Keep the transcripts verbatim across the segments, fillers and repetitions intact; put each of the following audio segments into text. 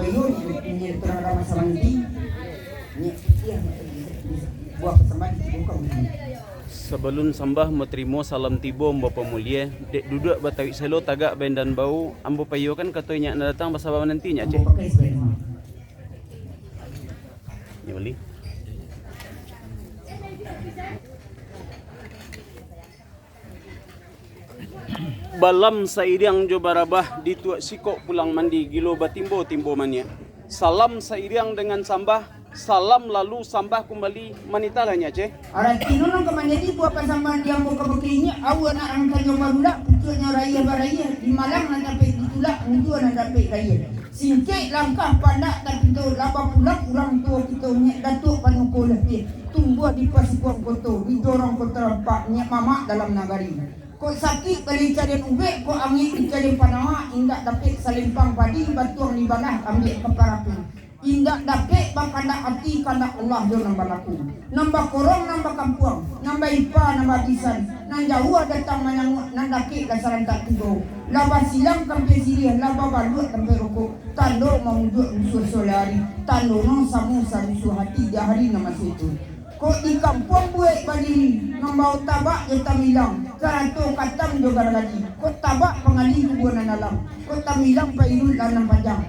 Iyo, inyo turang ramah samanti, inyo pitiah buah pasambahan ditibokan. Sabalun sambah matarimo salam tibo, ambo pamulie, dek duduak batawik selo tagak badan bau, ambo paiyokan kato inyak nan datang basabab mananti inyak, Ceh. Ambo pakai sabagai. Inyo bali. Balam sairiang jo barabah, dituak sikok pulang mandi, gilo batimbo-timbo maniak. Salam sairiang dengan sambah, salam lalu sambah kumbali, manitahlah inyak, Ceh. Aratinyo nan ka manjadi buah pasambahan di ambo kabake inyo, awu anak rang Tanjuang Barulak, pucuaknyo rayeh barayeh, di malang nan dapek ditulak, mujua nan dapek rayeh. Singkek langkah pandak tapinto, lah bapulang urang tuo kito, Nyiak Datuak Panuko Lapiah, tumbuah di Pasukuan Koto, di Jorong Koto Rampak, Nyiak Mamak dalam nagari. Kok sakik bali carian ubek, kok angek dicarian panawa, indak dapek salimpang padi, batuang dibalah ambiak ka parapi. Indak dapek bakandak ati, kandak Allah jo nan balaku. Nan bakorong, nan bakampuang, nan baipa, nan babisan, nan jauah datang manyanguak, nan dakek lah sarantak tibo. Lah basilang kampia siriah, lah babaluak tampek rokok, tando mamujuak rusuah siang ari, tando no samo sarusuah ati di hari nan masuak itu. Kok di kampuang buek badiri, mambao tabak jo tamilang, sarato katam jo garagaji. Kok tabak pangali kubua nan dalam, kok tamilang pairuik lah nan panjang.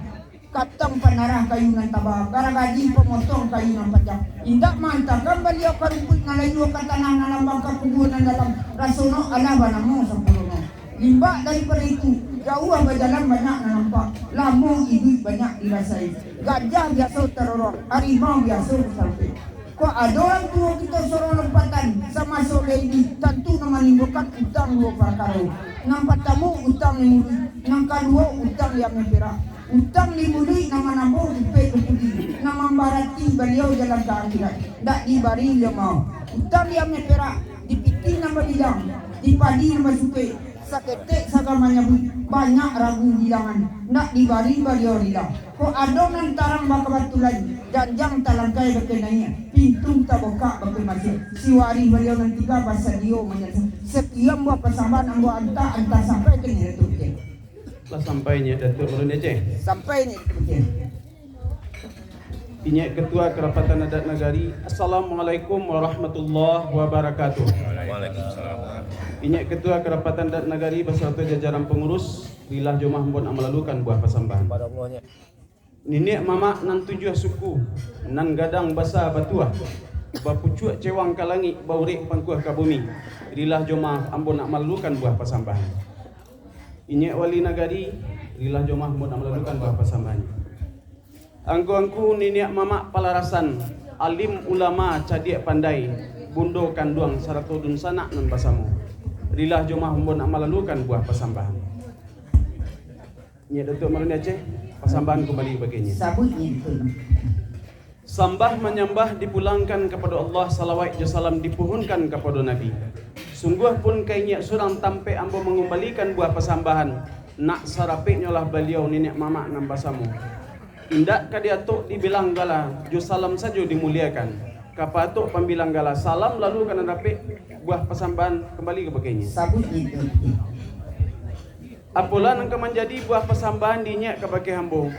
Katam panarah kayu nan taba, garagaji pamotong kayu nan panjang. Indak maantakan baliau ka rumpuik nan layua, ka tanah nan lambang, ka kubua nan dalam, rasono alah banamo sampurno. Limbak daripado itu, jauah bajalan banyak nan nampak, lamo iduik banyak dirasai. Gajah biaso tarorong, harimau biaso basampik. Kok ado urang tuo kito surang lompatan, samaso lai iduik, tantu nan manimbulkan utang duo parkaro. Nan partamo, utang di muruik, nan kaduo, utang di ameh perak. Utang di muruik nan manambo upek jo pudi, nan mambarati baliau jalan ka akhirat, ndak dibari lemau. Utang di ameh perak, di pitih nan babilang, di padi nan basukek, saketek sagan manyabuik, banyak ragu bilangan, ndak dibari baliau rila. Kok ado nan tarang bakabatulan, janjang talangkai bakeh naiak, pintu tabukak bakeh masuak, si warih baliau nan tingga basadio manyalua. Sakian buah pasambahan ambo antak, antak sampai ka Nyiak Datuak. Lah sampai Nyiak Datuak Marun Aceh? Sampai Nyiak Datuak Aceh. Inyiak Ketua Kerapatan Adat Nagari, Assalamualaikum warahmatullahi wabarakatuh. Waalaikumsalam. Inyiak Ketua Kerapatan Adat Nagari basarato jajaran pangurus, rilah jo mah ambo nak malalukan buah pasambahan. Niniak mamak nan tujuah suku, nan gadang basa batuah, bapucuak cewang ka langik, baurek pangkuah ka bumi, rilah jo mah ambo nak malalukan buah pasambahan. Inyiak Wali Nagari, rilah jo mah ambo nak malalukan buah pasambahan. Angku-angku niniak mamak palarasan, alim ulama cadiak pandai, bundo kanduang sarato dunsanak nan basamo, rilah jo mah ambo nak malalukan buah pasambahan. Inyiak Datuak Marun Aceh, pasambahan kumbali kabakeh inyiak. Sabuik inyiak Datuak. Sambah manyambah dipulangkan kapado Allah, salawaik jo salam dipuhunkan kapado Nabi. Sungguah pun ka inyiak surang tampek ambo mangumbalikan buah pasambahan, nak sarapeknyo lah baliau niniak mamak nan basamo. Indak ka diatok dibilang gala, jo salam sajo dimuliakan. Ka paatok pambilang gala, salam lalu ka nan dapek buah pasambahan kumbali kabakeh inyiak. Sabuik inyiak Datuak. Apolah nan ka manjadi buah pasambahan di inyiak kabakeh ambo?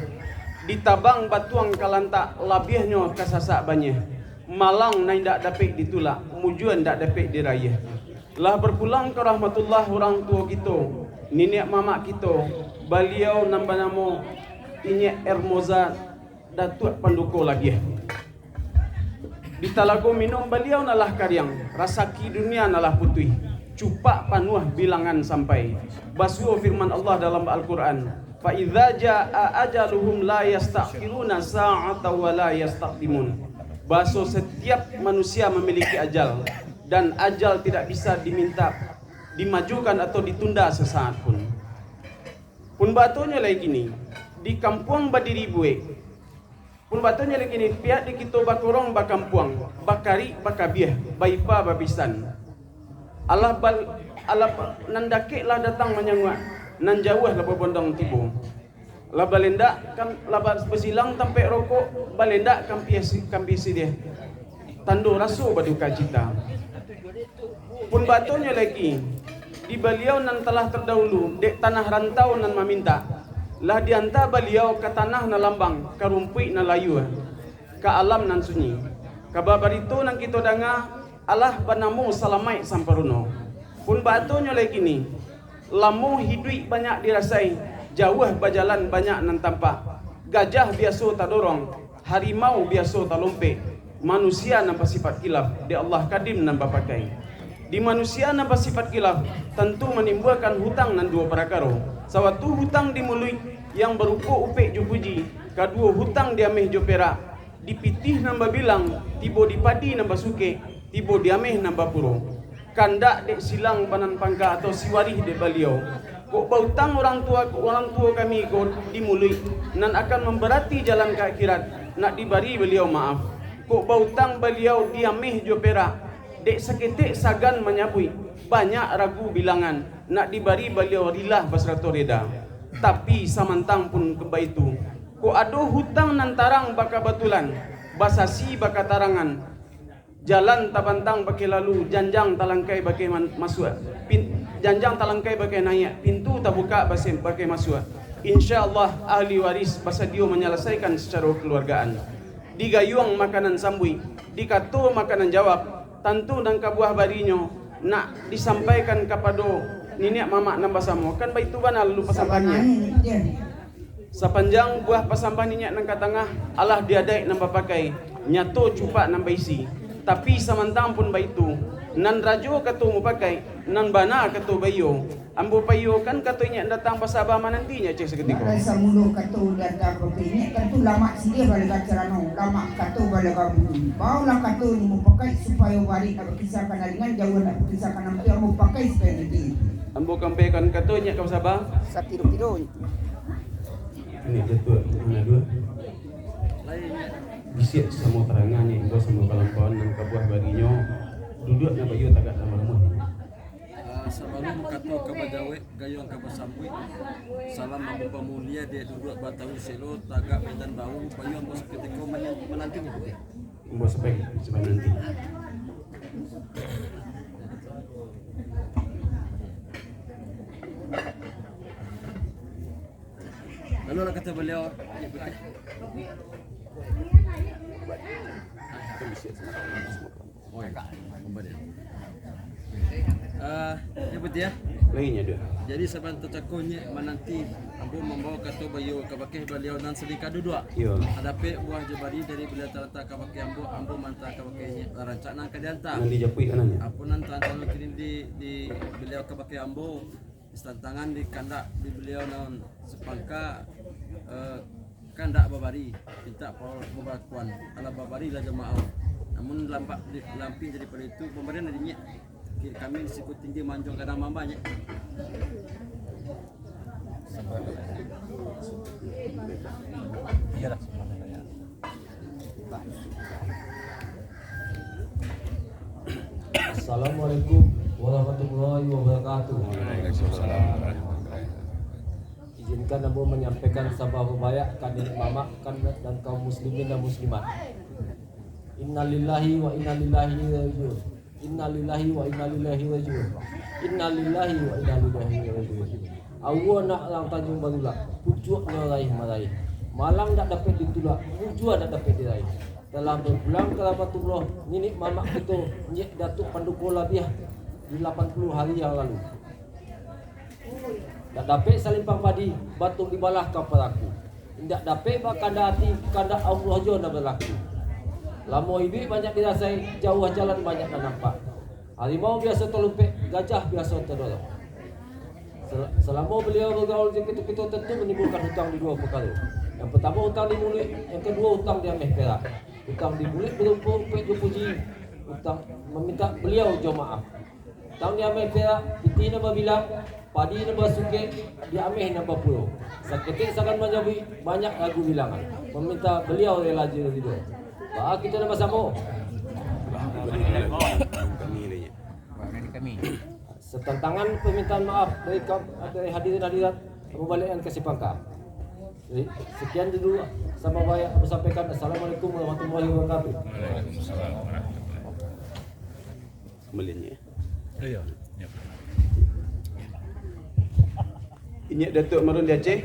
Ditabang batuang ka lantak, labiahnyo ka sasak baniah. Malang nan indak dapek ditulak, mujua indak dapek dirayah. Lah bapulang ka rahmatullah urang tuo kito, niniak mamak kito, baliau nan banamo Inyiak Ermoza Datuak Panduko Labiah. Di talago minum baliau nan lah kariang, rasaki dunia nan lah putuih, cupak panuah bilangan sampai. Basuo firman Allah dalam Al-Quran, "Fa idza jaa ajaluhum la yastakhiruna sa'atan wa la yastaqdimun." Baso setiap manusia mamiliki ajal, dan ajal tidak bisa diminta dimajukan atau ditunda sesaat pun. Pun batonyo lai kini, di kampuang badiri buek, Pun batonyo lai kini, pihak di kito bakorong bakampuang, bakarik bakabiah, baipa babisan. Alah bal-, alah ba-, nan dakek lah datang manyanguak, nan jauah lah babondong tibo. Lah balendak kam-, lah ba-, basilang tampek rokok, balendak kampia si-, kampia siriah. Tando raso baduka cita. Pun batonyo lai, di baliau nan talah tardahulu, dek tanah rantau nan mamintak, Lah dianta Baliau ka tanah nan lambang, ka rumpuik nan layua, ka alam nan sunyi. Kaba barito nan kito danga, alah banamo Salamaik Samparuno. Pun baatonyo lai kini, lamo hiduik banyak dirasai, jauah bajalan banyak nan tampak. Gajah biaso tadorong, harimau biaso talompek, manusia nan basipat kilaf, dek Allah Kadim nan bapakai. Di manusia nan basipat kilaf, tantu manimbuakan hutang nan duo parakaro. Sawatu hutang di muluik, yang barupo upek jo puji, kaduo hutang di ameh jo perak, di pitih nan babilang, tibo di padi nan basukek, tibo di ameh nan bapuro. Kandak dek silang banan pangka atau siwarih dek Baliau. Kok bautang urang tua, urang tuo kami ko di muluik, nan akan mambarati jalan ka akhirat, nak dibari Baliau maaf. Kok bautang Baliau di ameh jo perak, dek saketek sagan manyabuik, banyak ragu bilangan, nak dibari Baliau rilah basarato reda. Tapi samantang pun baitu, kok ado hutang nan tarang bakabatulan, basasi bakatarangan, jalan tabantang bakeh lalu, janjang talangkai bakeh man-, masuak. Pin-, janjang talangkai bakeh naiak, pintu tabukak base-, bakeh masuak. Insya Allah, ahli waris basadio manyalasaikan sacaro kaluargaan. Digayuang makanan sambuik, dikato makanan jawab, tantu nan kabuah barinyo nak disampaikan kapado niniak mamak nan basamo. Kan baitu bana lalu pasambahan nyo. Sapanjang buah pasambahan inyiak nan ka tangah, alah di adaik nan bapakai, nyato cupak nan baisi. Tapi samantang pun baitu, nan rajo kato mupakai, nan bana kato baiyo. Ambo paiyokan kato inyiak datang basaba mananti inyiak ceh sakutiko. Samulo kato datang ka inyiak, tantu lamak silih balaga carano, lamak kato balaga bulu. Baolah kato ni mupakai supayo barih nak bakisah ka naringan, jauah nak bakisah ka nampiang, mupakai supayo nanti. Ambo kampaikan kato inyiak ka basaba. Sapiro-piro. Ini jatuah, mana dua? Bisiak samo tarangan ni, buah samo kalampauan nan kabuah barinyo. Duduak nan baiyo tagak nan barumahan. Ah, sabalum kato ka bajawek, gayuang ka basambuik. Salam ambo pamulia, dek duduak batawu selo, tagak badan bahu, bayu ambo sakutiko manya-, mananti. Ambo sampai, sampai nanti. Lalu lah kata beliau, oh, ya, kembali. Ah, ya, betul ya. Lainnya dua. Jadi, saban tacako nyiak mananti, ambo mambawa kato baiyo kabakeh baliau nan sadang ka duduak. Iyo. Adapek buah jo bari dari baliau taranta kabakeh ambo, ambo manta kabakeh nyiak rancak nan ka dianta. Nan dijapuik anaknya. Apo nan taranta kirim di, di baliau kabakeh ambo, di satantangan di kandak di baliau nan sapangka, eh, kandak babari, mintak pa-, pambakuan, alah babari lah jo maaf. Namun lampak di, lampin daripado itu, pambarian dari nyiak, kami di suku tinggi manjuang kadang mambanya. Iyalah. Assalamualaikum warahmatullahi wabarakatuh. Waalaikumsalam warahmatullahi wabarakatuh. Izinkan ambo manyampaikan sambah babayak ka niniak mamak kan, dan kaum muslimin dan muslimat. Innalillahi wa inna ilaihi rajiun. Innalillahi wa inna ilaihi rajiun. Innalillahi wa inna ilaihi rajiun. Aua nak rang Tanjung Barulah, pucuaknyo raih maraih. Malang dak dapek ditulak, mujua dak dapek diraih. Telah bapulang ka rahmatullah, niniak mamak kito, Nyiak Datuak Panduko Labiah, di lapan puluah hari yang lalu. Dak dapek salimpang padi, batuang dibalah ka paraku. Indak dapek bakandak ati, kandak Allah juo nan balaku. Lamo iduik banyak dirasai, jauah jalan banyak nan nampak. Harimau biaso talumpek, gajah biaso tadorong. Sel-, salamo baliau bagaul jo kito-kito, tantu manimbulkan hutang di duo parkaro. Yang partamo hutang di muluik, yang kaduo hutang di ameh perak. Hutang di muluik barupo upek jo puji, hutang mamintak baliau jo maaf. Tang di ameh perak, pitih nan babilang, padi nan basukek, di ameh nan bapuro. Saketek sagan manyabuik, banyak ragu bilangan. Maminta baliau rela jo ridho. Baa kito nan basamo? Satantangan pamintaan maaf dari kam-, dari hadirin hadirat, kami baliakkan ka si pangka. Jadi, sekian dulu, sambah babayak kami sampaikan. Assalamualaikum warahmatullahi wabarakatuh. Waalaikumsalam warahmatullahi wabarakatuh. Kembaliannya. Iya, iya. Inyiak Datuak Marun di Aceh.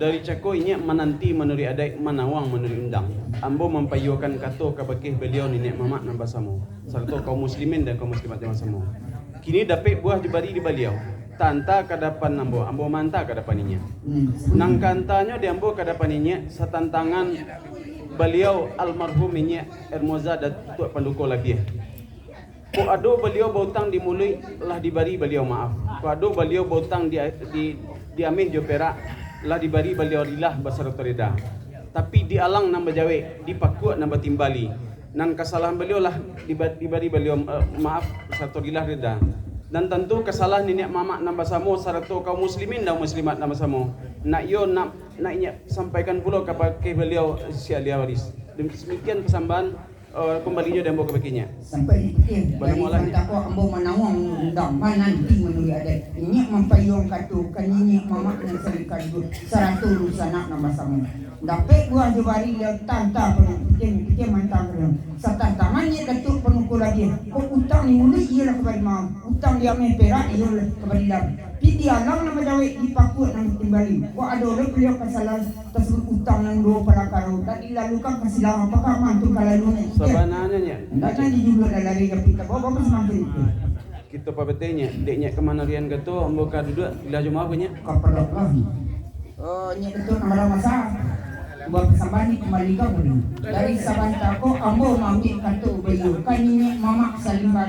Dari cako inyiak mananti manuruik adaik, manawang manuruik undang. Ambo mampaiyokan kato kabakeh baliau niniak mamak nan basamo, sarato kaum muslimin dan kaum muslimat nan basamo. Kini dapek buah dibari di baliau. Taanta ka dapan ambo, ambo maanta ka dapan inyiak. Nan kaantanyo di ambo ka dapan inyiak, satantangan baliau almarhum inyiak Ermoza Datuak Panduko Labiah. Kok ado baliau bautang di muluik, lah dibari baliau maaf. Kok ado baliau bautang di, di, di ameh jo perak, lah dibari baliau rilah basarato rida. Tapi di alang nan bajawek, di pakuak nan batimbali. Nan kasalahan baliau lah diba-, dibari baliau, eh, maaf sarato rilah rida. Dan tantu kasalahan niniak mamak nan basamo sarato kaum muslimin dan muslimat nan basamo, nak iyo nak, nak inyiak sampaikan pulo kabakeh baliau si ahli waris. Demikian pasambahan, eh, kumbalinyo di ambo kabakeh inyiak. Sampai di pitih, dari santako ambo manawang undang, mananti manuruik adaik. Inyiak mampaiyokan kato ka niniak mamak nan salikaligus, sarato dunsanak nan basamo. Dapek buah jo bari liau tanta panu, pitih, pitih mantang kalian. Satantangan inyiak Datuak Panduko Labiah. Kok utang di muluik iyolah kabari maaf, utang di ameh perak iyolah kabari rilah. Tapi di alang nan bajawek, di pakuak nan batimbali. Kok ado lo baliau kasalahan tasabuik utang nan duo palakaro, dak dilalukan ka silang, apakah mantun ka lalu nyiak? Sabananyo nyiak. Ndak nan dijuluak lalari, tapi tabawa bagus mantun itu. Kito papatai nyiak, dek inyiak ka manarian kato, ambo ka duduak, lah jo maaf nyiak. Ka parak lah. Oh, inyiak Datuak nan baramasa. Buah pasambahan dikumbalikan pulo. Dari sabanta ko ambo maambiak kato baiyo, ka niniak mamak salimba